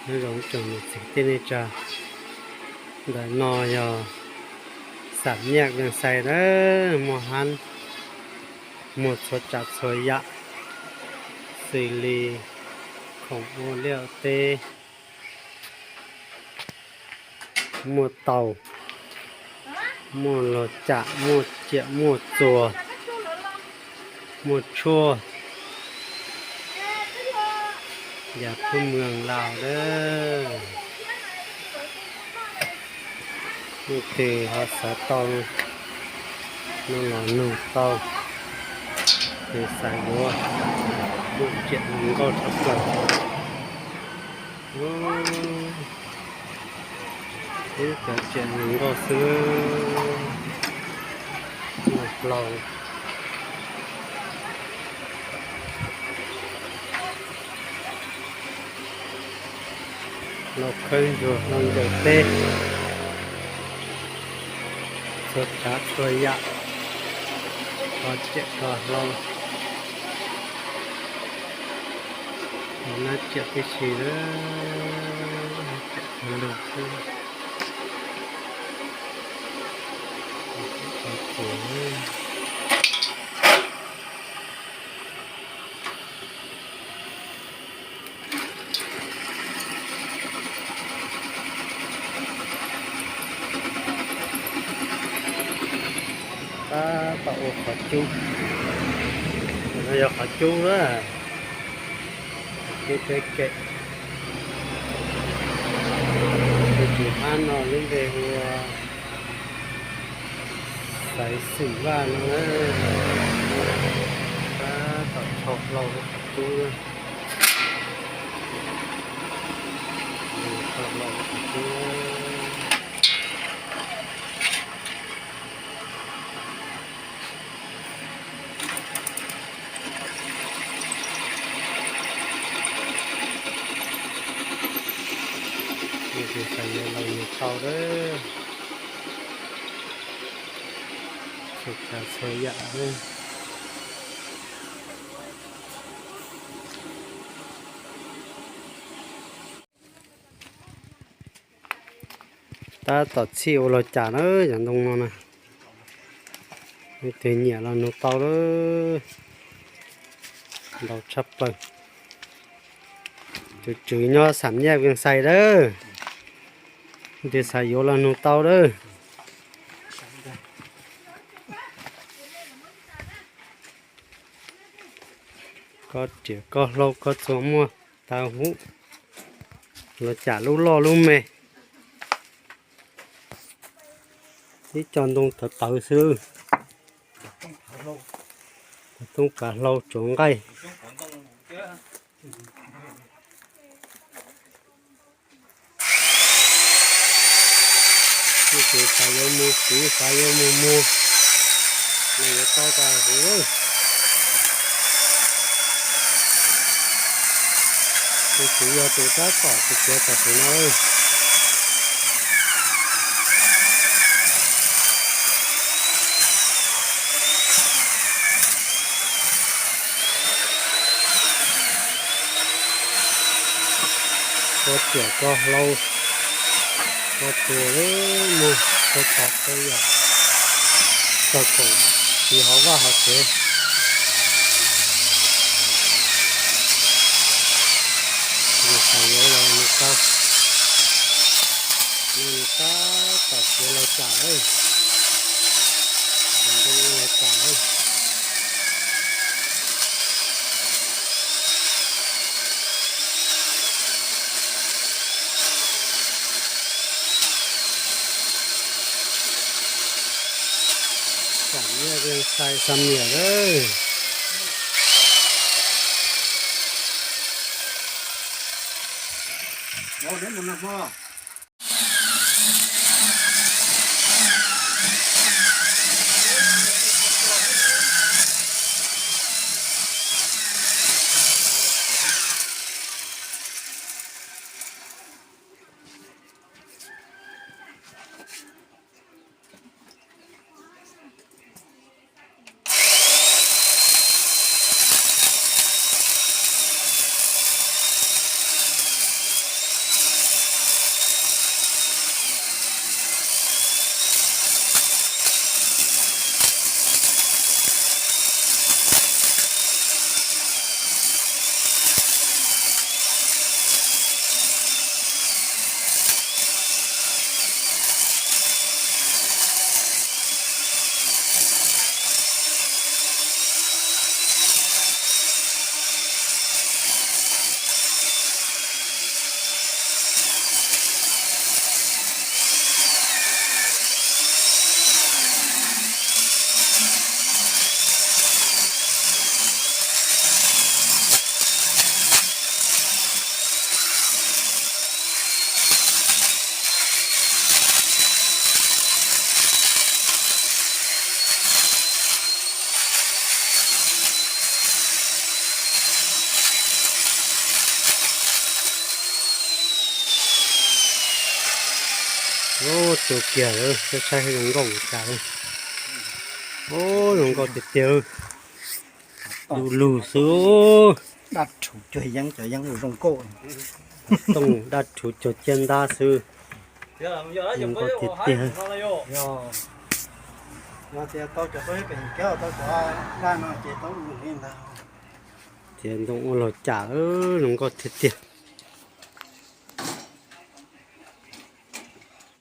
Nyob zoo tsoom niam txiv kwv tij neej tsa, ntawm no yog Xam Nyaj Vees Xais na, muaj hab, muaj txhua tsav txhua yam, xws li khoom ua liaj teb, muaj taus, muaj log cam, muaj ciam muaj txuas, muaj tshuaj, yam thoob mweeg Laus lawm. Leej twg ho xav tau no los nug tau, tus xav yuav, muaj ciam nkauj tshaj plaws. Ib cov ciam nkauj xwb, muaj hlau, hlau khawb ntsuag, hlau ncaws teb, txhua tsav txhua yam, kho ciam kho hlau, nab ciam tib si lawm, ciam lug xwb. Tab tom ua qhov cub, no yog qhov cub na, qhov cub peb kem. Tus tswv hab no lub npe hu ua Xaiv Xwm Vaj no na. Tab tom rho hlau rau qhov cub na. Rho hlau rau qhov cub. Leej twg xav yuav los nug tau lawm. Txhua tsav txhua yam lawm. Tab tom txhij ua los cas na, cov ntoo no na. Leej twg nyiam los nug tau lawm. Ntau tshaj plaws. Tus tswv nyob Xam Nyaj Vees Xais lawm. Leej twg xav yuav los nug tau lawm. Koj riam koj hlau koj txuas muaj tag huv, los cam lub loj lub me. Ib co ntoo tawv tawv xwb. Toob kav hlau tsuav nqaij. Leej twg xav yuav mus siv, xav yuav mus muag, los yuav tau tas huv. Tus tswv yog tus tab tom txiav txiav tam sim no. Koj riam koj hlau, koj txuas muaj txhua tsav txhua yam, txog koom siv hauv vaj hauv tsev. Yus xav yuav los nug tau. No nws tab tom txiav los cam lawm, txiav ntoo los cam lawm. Xam Nyaj Vees Xais Xam Niam lawm. Tus kiag lawm, saib zoo nkauj ua cas. Zoo nkauj tiag tiag. Du lug xwb. Dab rhuv cuag yeeb, cov yeeb zoo nkauj. Tooj dab rhuv cuag ciab ntab xwb. Zoo nkauj tiag tiag. Tias ntoo ua log cam, zoo nkauj tiag tiag.